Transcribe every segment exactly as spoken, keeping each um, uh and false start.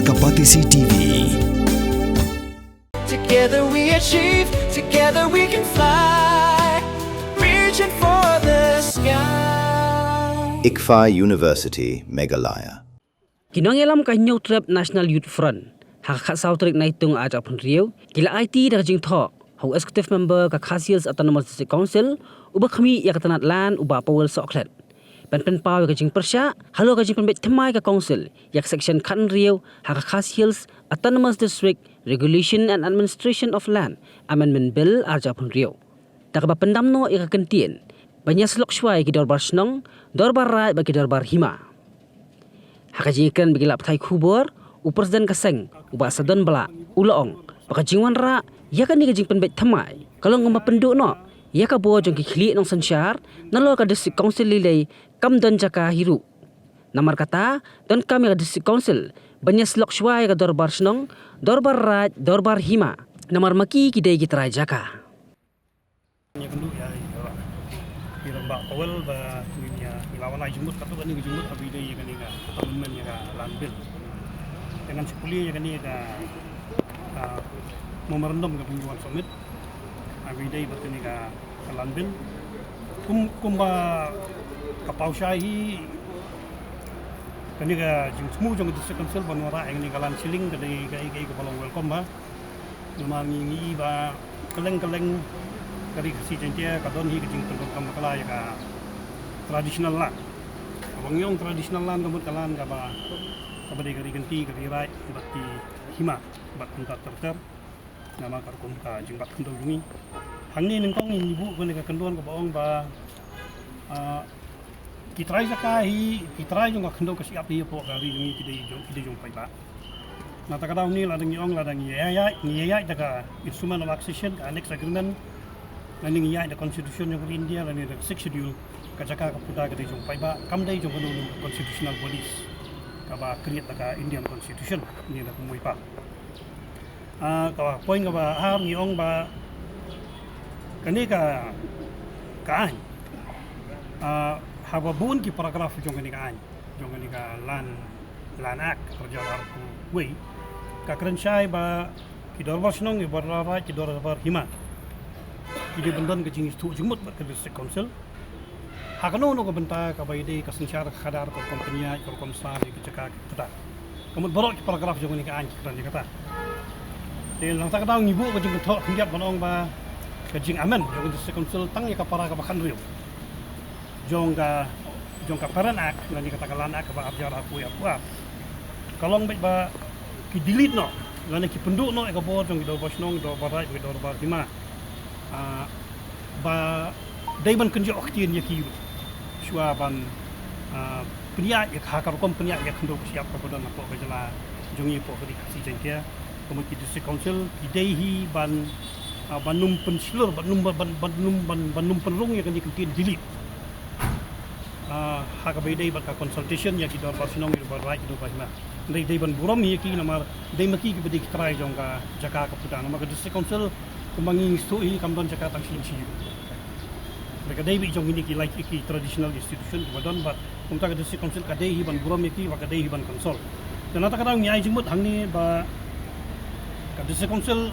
Ka Batesi T V. Together we achieve, together we can fly. Reaching for the sky. ICFAI University, Meghalaya. Ki nongïalam ka Hynñiewtrep National Youth Front ha ka khatsaw tarik Naitung arhajar arphew hynriew ki la aiti da ka jingthoh ha u Executive Member ka Khasi Hills Autonomous District Council uba khmih ïa ka tnat Land, u Bah Powell Sohkhlet, ban pynpaw ïa ka jingpyrshah halor ka jingpynbeit thymmai ka Council ïa ka Section khathynriew ha ka Khasi Hills Autonomous District Regulation and Administration of Land Amendment Bill arhajar arphew hynriew, da kaba pyndam noh ïa ka kyntien ban ïasyllok shuwa ïa ki dorbar shnong, dorbar raid bad ki dorbar hima. Ha ka jingïakren bad ki lad pathai khubor, u President ka seng, u Bah Sadon Blah, u la ong ba ka jingwanrah ïa kane ka jingpynbeit thymmai ka long kumba pynduh noh ïa ka bor jong ki khlieh nongsynshar nalor ka District Council lei lei, kam don jaka hi ruh. Namar kata, donkam ïa ka District Council ban ïasyllok shuwa ïa ka dorbar shnong, dorbar raid, dorbar hima, namar ma ki ki dei ki trai jaka. Ïa kynduh ïa i Bah Powell ba ngin ïa, ngi la wan ai jingmut, katto katne ka jingmut haba ïadei ïa kane ka amendment ïa ka Land Bill. Te ngan shu pule ïa kane ka, ah, memorandum kaba ngi wan submit haba ïadei bad kane ka, ka Land Bill. Kum, kumba ka paw shai hi, kane ka jingthmu jong ka District Council ban wanrah ïa kane ka land ceiling ka dei kaei kaei kaba long welcome bha. Namar ngi, ngi i ba kylleng kylleng ka ri Khasi Jaiñtia ka don hi ka jingpyndonkam bakla ïa ka traditional land. Haba ngi ong traditional land ka mut ka land kaba, kaba dei ka ri kynti, ka ri raid bad ki hima bad kumta ter ter. Namar ka rukom ka jingbat khyndew jong ngi. Hangne nyngkong ngi buh kane ka kyndon kaba ong ba, ah, ki trai jaka hi, ki trai jong ka khyndew ka shyiap hi hapoh ka ri jong ngi ki dei jong, ki dei jong paidbah. Na kata ka daw ngi lada ngi ong, lada ngi ïaid, ngi ïaid da ka Instrument of Accession, ka Annex Agreement, lane ngi ïaid da Constitution jong ka ri India, lane da ka Sixth Schedule, ka jaka ka puta ka dei jong paidbah, kam dei jong kano kano ka constitutional bodies kaba create da ka Indian Constitution ne da ka MOIPA. Ah, ka point kaba ar ngi ong ba kane ka, ka aiñ, ah, haba bun ki paragraph jong kane ka aiñ, jong kane ka Land, Land Act arhajar arphew wei, ka kren shai ba ki dorbar shnong, ki dorbar raid, ki dorbar hima ki dei ban don ka jingïathuh jingmut bad ka District Council ha kano kano ka bynta kaba ïadei ka synshar, ka khadar, ka rukom pynïaid, ka rukom sah, ka jaka, ka puta. Ka mut baroh ki paragraph jong kane ka aiñ ki kren ïa kata. Te na kata ka daw ngi buh ka jingkynthoh khyndiat ban ong ba ka jing amend jong ka District Council tang ïa ka para kaba khathynriew jong ka, jong ka Parent Act lane kata ka Land Act kaba arhajar arphew wei arphew ar. Ka long beit ba ki delete noh lane ki pynduh noh ïa ka bor jong ki dorbar shnong, ki dorbar raid, ki dorbar hima. Ah, ba dei ban kynjoh ktien ïa ki ruh shuwa ban, ah, pynïaid ïa ka, ha ka rukom pynïaid ïa ka khyndew ka shyiap kaba don hapoh ka jylla jong ngi, hapoh ka ri Khasi Jaiñtia. Ka mut ki District Council ki dei hi ban, ah, ban ym pynshlur, ban ym, ban, ban ym, ban, ban ym pynrung ïa kane ka ktien delete. Ah, ha kaba ïadei bad ka consultation ïa ki dorbar shnong, ki dorbar raid, ki dorbar hima. Dei, dei ban burom ïa ki namar dei ma ki kiba dei ki trai jong ka jaka ka puta, namar ka District Council kumba ngi sngewthuh hi kam don jaka tang shi inshi. Bad ka dei beit jong kine ki lai ki traditional institution kiba don, bad kumta ka District Council ka dei hi ban burom ïa ki bad ka dei hi ban consult. Te na kata ka daw ngi ai jingmut hangne ba ka District Council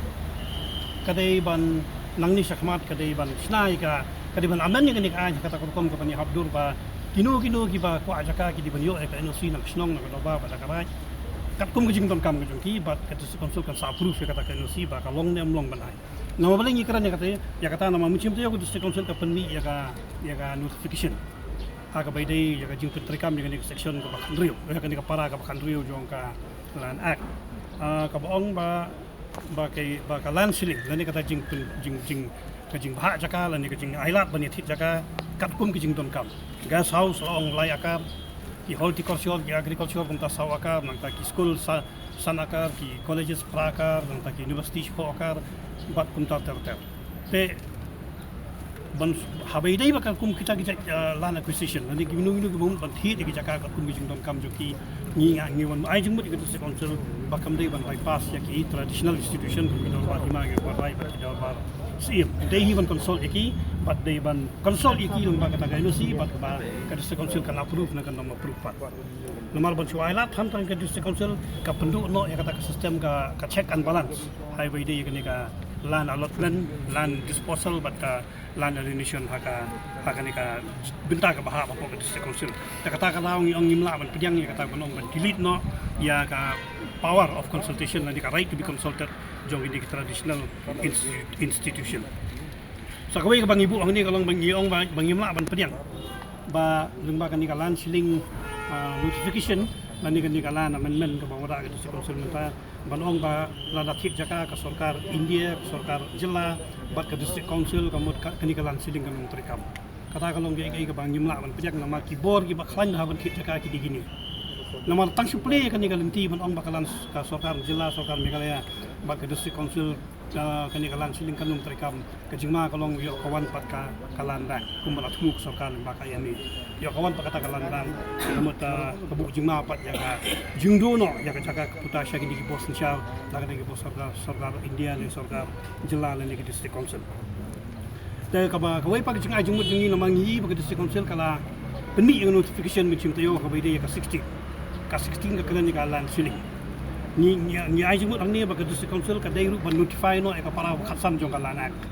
ka dei ban, nangne shakhmat ka dei ban shna ïa ka, ka dei ban amend ïa kane ka aiñ ha kata ka rukom kaba ngi hap dur ba kino kino kiba kwah jaka ki dei ban ïoh ïa ka N O C na ka shnong, na ka dorbar bad na ka raid katkum ka jingdonkam ka jong ki, bad ka District Council kan sa approve ïa kata ka N O C ba ka long ne em long ban ai. Namar balei ngi kren ïa kata, ïa kata namar mynshem taïew ka District Council ka pynmih ïa ka, ïa ka notification ha kaba ïadei ïa ka jingpyntreikam ïa kane ka section kaba khathynriew, ïa kane ka para kaba khathynriew jong ka Land Act, ah, kaba ong ba, ba ka, ba ka land ceiling lane kata jing, jing, jing, ka jingbhah jaka lane ka jingailad ban ïathied jaka katkum ka jingdonkam. Guest house la ong lai akar, ki horticulture, ki agriculture kumta saw akar, nangta ki school sa, san akar, ki colleges phra akar, nangta ki university shiphew akar, bad kumta ter ter. Te ban, haba ïadei bad katkum kita ki jait, ah, land acquisition lane kino kino kiba mut ban thied ïa ki jaka katkum ki jingdonkam jong ki, Ngi nga ngi wan ai jingmut ïa ka District Council ba kam dei ban bypass ïa ki traditional institution, ki dorbar hima, ki dorbar rai bad ki dorbar syiem. Dei hi ban consult ïa ki, bad dei ban consult ïa ki lyngba kata ka N O C bad ba ka District Council kan approve ne kan ym approve pat. Namar ban shu ai lad than tang ka District Council ka pynduh noh ïa kata ka system ka, ka check and balance. Hai ba ïadei ïa kane ka land allotment, land disposal bad ka land alienation ha ka, ha kane ka bynta kaba hap hapoh ka District Council. Te kata ka daw ngi ong ngim lah ban pdiang ïa kata ban ong ban delete noh ïa ka power of consultation lane ka right to be consulted jong kine ki traditional institu-, institution. Sa kawei kaba ngi buh hangne ka long ba ngi ong ba, ba ngim lah ban pdiang ba lyngba kane ka land ceiling, ah, notification lane kane ka land amendment kaba wanrah ka District Council mynta, ban ong ba lada thied jaka ka sorkar India, ka sorkar jylla bad ka District Council, ka mut ka, kane ka land ceiling kan ym treikam. Kata ka long kaei kaei kaba ngim lah ban pdiang, namar ki bor kiba khlaiñ ha ban thied jaka ki dei kine. Namar tang shu plie kane ka lynti ban ong ba ka land s-, ka sorkar jylla, sorkar Meghalaya bad ka District Council, ah, kane ka land ceiling kan ym treikam. Ka jingma ka long ïoh ka wan pat ka, ka land bank kumba la thmu ka sorkar lyngba ka I M A. Ïoh ka wan pat kata ka land bank, ka mut, ah, ka buh jingma pat ïa ka jingduh noh ïa ka jaka ka puta sha kine ki bor synshar, la ka dei ki bor sorkar, sorkar India ne sorkar jylla lane ki District Council. Te kaba kawei pat ka jingai jingmut jong ngi, namar ngi ba ka District Council ka la pynmih ïa ka notification mynshem taïew kaba ïadei ïa ka sixteen. Ka sixteen ka kren ïa ka land ceiling. Ngi, ngi, ngi ai jingmut hangne ba ka District Council ka dei ruh ban notify noh ïa ka para ba khatsan jong ka Land Act.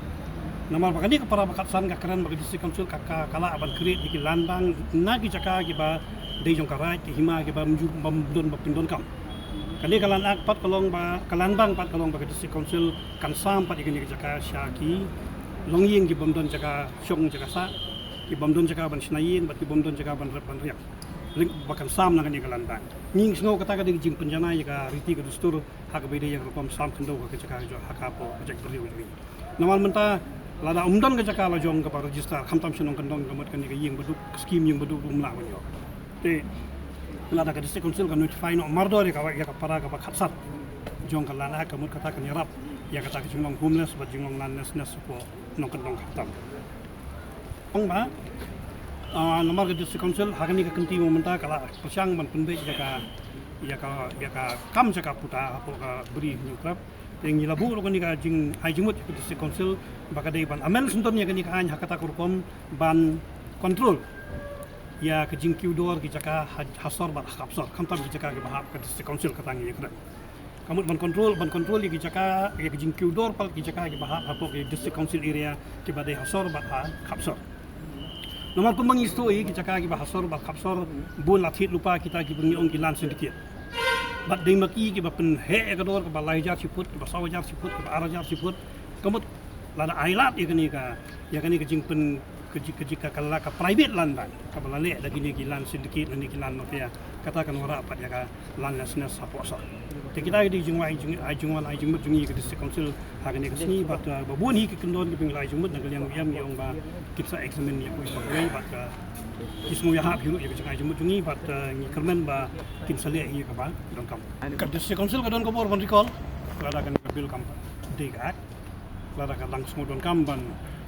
Namar ba kane ka para ba khatsan ka kren ba ka District Council ka, ka, ka lah ban create ïa ki land bank na ki jaka kiba dei jong ka Raid, ki hima kiba ym ju, bym don ba pyndonkam. Kane ka Land Act pat ka long ba, ka land bank pat ka long ba ka District Council kan sam pat ïa kane ka jaka sha ki longïing ki bym don jaka shong jaka sah, ki bym don jaka ban shna ïing bad ki bym don jaka ban rep ban riang. Lane ba kan sam na kane ka land bank. Ngi sngew kata ka dei ka jingpynjanai ïa ka riti ka dustur ha kaba ïadei ïa ka rukom sam khyndew ha ka jaka jong, ha ka por ka jaitbynriew jong ngi. Namar mynta lada ym don ka jaka la jong kaba register, khamtam shnong kan don, ka mut kane ka ïing baduk, ka skim ïing baduk ruh ym lah ban ïoh. Te lada ka District Council ka notify noh mardor ïa ka, ïa ka para kaba khatsan jong ka Land Act, ka mut kata kan ïarap ïa kata ka jinglong homeless bad jinglong landlessness hapoh nongkyndong khamtam. Ong ba, ah, namar ka District Council ha kane ka kynti mynta ka la pyrshang ban pynbeit ïa ka, ïa ka, ïa ka kam jaka puta hapoh ka Bri Hynñiewtrep. Te ngi la buh ruh kane ka jingai jingmut ïa ka District Council ba ka dei ban amend syndon ïa kane ka aiñ ha kata ka rukom ban control ïa ka jingkiew dor ki jaka ha, ha sor bad ha khap sor, khamtam ki jaka kiba hap ka District Council, kata ngi ïa kren. Ka mut ban control, ban control ïa ki jaka, ïa ki jingkiew dor pat ki jaka kiba hap hapoh ki District Council area kiba dei ha sor bad ha khap sor. Namar kumba ngi sngewthuh ïa ki jaka kiba ha sor bad khap sor, bun la thied lypa kita kiba ngi ong ki land syndicate. Bad dei ma ki kiba pynheh ïa ka dor kaba lai hajar shi phut, kaba saw hajar shi phut, kaba ar hajar shi phut. Ka mut lada ai lad ïa kane ka, ïa kane ka jingpyn, ka ji-, ka ji-, ka, ka la ka private land bank kaba la leh da kine ki land syndicate lane ki land mafia, kata kan wanrah pat ïa ka landlessness hapoh sor. Te kita ki dei jingwan, jing, ai jingwan ai jingmut jong ngi ka District Council ha kane ka sngi bad, uh, ba bun hi ki kyndon kiba ngi la ai jingmut na ka liang U M ngi ong ba kin sa examine ïa kawei pa kawei bad, uh, ki sngew ïahap hi ruh ïa ka jingai jingmut jong ngi bad, uh, ngi kyrmen ba kin sa leh ïa kaba donkam. Ka District Council ka don ka bor ban recall lada kane ka bill kam pat dei ka Act. Lada ka dang sngewdonkam ban,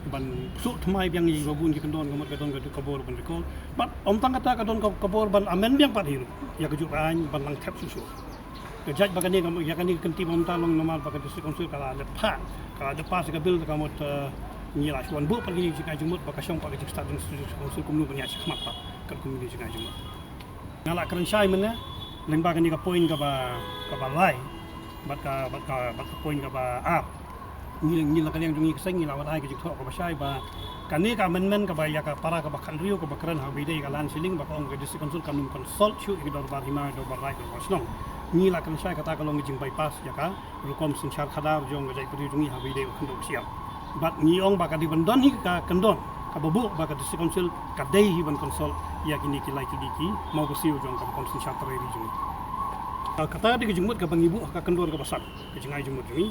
ban suk thymmai biang ïa kiba bun ki kyndon, ka mut ka don ka, ka bor ban recall. Bad ym tang kata, ka don ka, ka bor ban amend biang pat hi ruh ïa kajuh ka aiñ ban nang thep shuh shuh. Ka jait ba kane ka, ïa kane ka kynti ba mynta long namar ba ka District Council ka la dep phah, ka la dep pass ïa ka bill, ka mut, eh, ngi la shu wan buh pat kine ki jingai jingmut ba ka shong pat ka jingstad jong District Council kumno ban ïaid shakhmat pat kat kum kine ki jingai jingmut. Nga la kren shai mynne lyngba kane ka point kaba, kaba lai bad ka, bad ka, bad ka point kaba ar. Ngi, ngi la ka liang jong ngi ka seng ngi la wan ai ka jingthoh kaba shai ba kane ka amendment kaba ïa ka para kaba khathynriew kaba kren ha ba ïadei ka land ceiling ba ka ong ka District Council kam consult shuh ïa ki dorbar hima, dorbar raid, dorbar shnong. Ngi la kren shai kata ka long ka jing bypass ïa ka rukom synshar khadar jong ka jaitbynriew jong ngi ha ba ïadei ka khyndew ka shyiap. Bad ngi ong ba ka dei ban don hi ka kyndon kaba buh ba ka District Council ka dei hi ban consult ïa kine ki lai tylli ki mawbyrsiew jong ka rukom synshar trai ri jong ngi. Kata ka dei ka jingmut kaba ngi buh ha ka kyndon kaba san. Ka jingai jingmut jong ngi,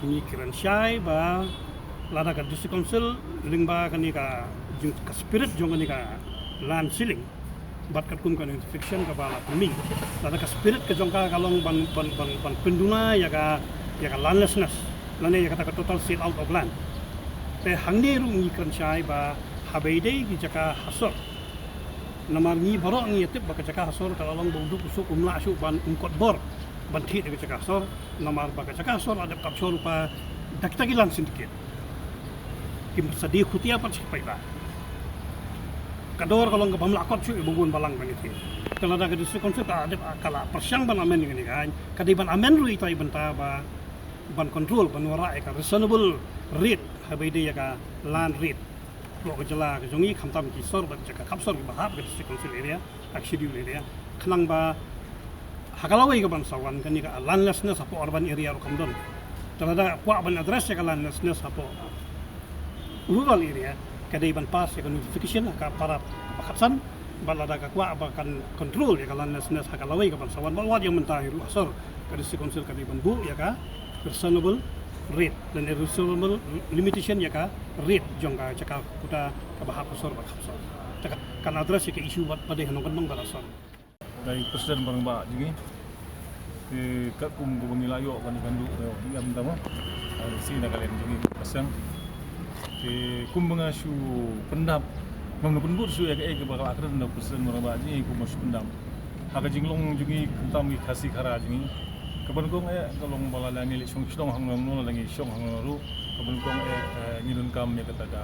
ngi kren shai ba lada ka District Council lyngba kane ka jing, ka spirit jong kane ka land ceiling bad katkum ka notification kaba la pynmih, lada ka spirit ka jong ka ka long ban, ban, ban, ban pynduna ïa ka, ïa ka landlessness lane ïa kata ka total sale out of land. Te hangne ruh ngi kren shai ba ha ba ïadei ki jaka ha sor Namar ngi baroh ngi ïa tip ba ka jaka ha sor ka la long ba u duk u suk um lah shuh ban um kot bor ban thied ïa ka jaka ha sor. Namar ba ka jaka ha sor la dep kap shor lypa da kita ki land syndicate. Kim sa die khutia pat sha ki paidbah. Ka dor ka long ka bym lah kot shuh ïa ba bun balang ba ngi thied. Te lada ka District Council ka dep ka la pyrshang ban amend ïa kane ka aiñ, ka dei ban amend ruh ïa ita i bynta ba ban control, ban wanrah ïa ka reasonable rate haba ïadei ïa ka land rate. Baroh ka jylla ka jong ngi, khamtam ki sor bad jaka khap sor kiba hap ka District Council area, ha ka schedule area. Khnang ba ha ka lawei ka ban sa wan kane ka landlessness hapoh urban area ruh kam don. Te lada kwah ban address ïa ka landlessness hapoh rural area, ka dei ban pass ïa ka notification ha ka para kaba khatsan, bad lada ka kwah ba kan control ïa ka landlessness ha ka lawei ka ban sa wan, bad wat ïa mynta hi ruh ha sor ka District Council ka dei ban buh ïa ka reasonable rate, lane reasonable limitation ïa ka rate jong ka jaka quota kaba hap ha sor bad khap sor. Te ka, kan address ïa ka issue bad ba dei ha nongkyndong bad ha sor. Dei President ba rangbah jong ngi. Te katkum kaba ngi la ïoh ban ïakynduh ïa u D M tang mo, ah, shi na ka liang jong ngi President. Te kumba nga shu pyndap, ngam da pynkut shuh ïa kaei kaba ka la kren da u President ba rangbah jong ngi, kumba shu pyndap. Ha ka jinglong jong ngi khamtam ngi Khasi Khara jong ngi, kaba nyngkong eh ka long ba lada ngi leit shong shnong hangno hangno, lada ngi shong hangno ruh, kaba nyngkong eh, eh, ngi donkam ïa kata ka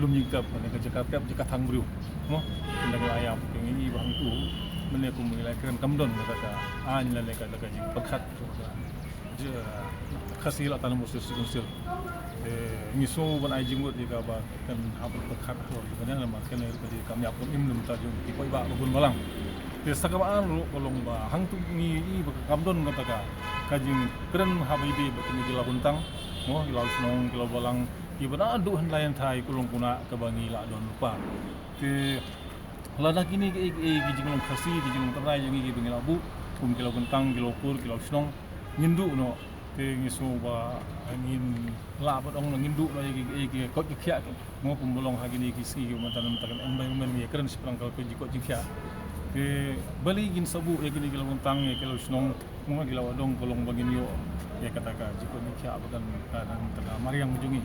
lum jingtep, lane ka jaka tep, jaka thang briew. Mo, ynda ngi la ïap, te ngi i ba hangtu, mynne kum ngi la kren kam don kata ka aiñ lane kata ka jingpyrkhat jong ka, je, Khasi Hills Autonomous District Council. Eh, ngi sngew ban ai jingmut ïa kaba kan hap pyrkhat halor ïa kane namar kane ka dei kam ïap kam im na bynta jong ki paidbah ba bun balang. Te sa kaba ar ruh ka long ba hangtu ngi i ba kam don kata ka, ka jingkren haba ïadei bad kine ki law kyntang, mo, ki law shnong, ki law balang, kiba naduh hynrei hynrei, kulong kuna kaba ngi la don lypa. Te lada kine ki, ki, ki jinglong Khasi, ki jinglong tynrai jong ngi kiba ngi la buh, kum ki law kyntang, ki law kur, ki law shnong, ngin duh noh. Te ngi sngew ba ngin lah ban ong ngin duh noh ïa ki, ïa ki kot ki khiah ki. Mo, kumba long ha kine ki sngi kiba mynta, mynta ka environment ngi ïakren shaphrang ka jingkot jingkhiah. Te balei ngin sa buh ïa kine ki law kyntang, ïa ki law shnong, mo, ki law adong, ka long ba ngin ïoh ïa kata ka jingkot jingkhiah ba kan, ka dang kata ka mariang jong ngi.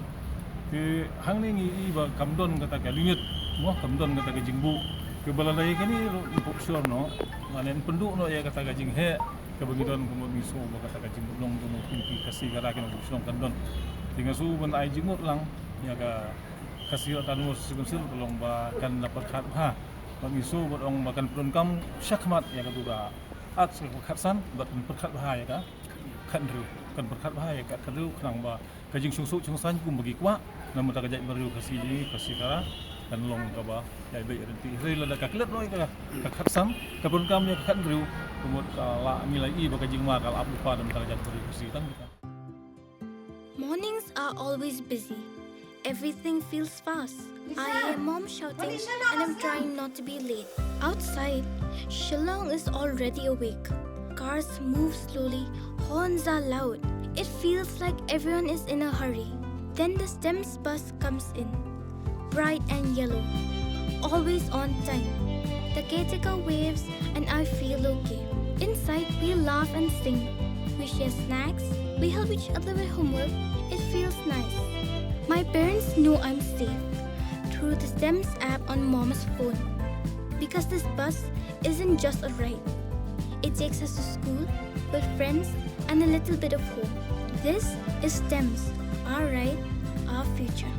Te hangne ngi i ba kam don kata ka limit, mo, kam don kata ka jingbuh. Te ba lada ïa kane ruh pynpop shor noh, lane pynduh noh ïa kata ka jingheh kaba ngi don, ka mut ngi sngew ba kata ka jingmut long jong ngi kum ki Khasi Khara ki nongbuh shnong kan don. Te nga sngew ban ai jingmut lang ïa ka Khasi Autonomous District Council ka long ba kan da pyrkhat bha. Bad ngi sngew ban ong ba kan pyndonkam shakhmat ïa katu ka Act kaba khatsan, bad kan pyrkhat bha ïa ka khathynriew, kan pyrkhat bha ïa ka khathynriew khnang ba ka jingshongshit shongsaiñ kumba ki kwah na bynta ka jaitbynriew Khasi jong ngi, Khasi Khara, kan long kaba ïai beit ryntih. Hynrei lada ka klet noh ïa ka, ka khatsan, ka pyndonkam ïa ka khathynriew, ka mut ka la, ngi la i ba ka jingma ka la ap lypa na bynta ka jaitbynriew Khasi tang kita. Mornings are always busy. Everything feels fast. I hear mom shouting and I'm trying not to be late. Outside, Shillong is already awake. Cars move slowly, horns are loud. It feels like everyone is in a hurry. Then the STEMS bus comes in. Bright and yellow. Always on time. The caretaker waves and I feel okay. Inside, we laugh and sing. We share snacks. We help each other with homework. It feels nice. My parents know I'm safe through the STEMS app on mom's phone. Because this bus isn't just a ride. It takes us to school, with friends, and a little bit of home. This is STEMS, our ride, our future.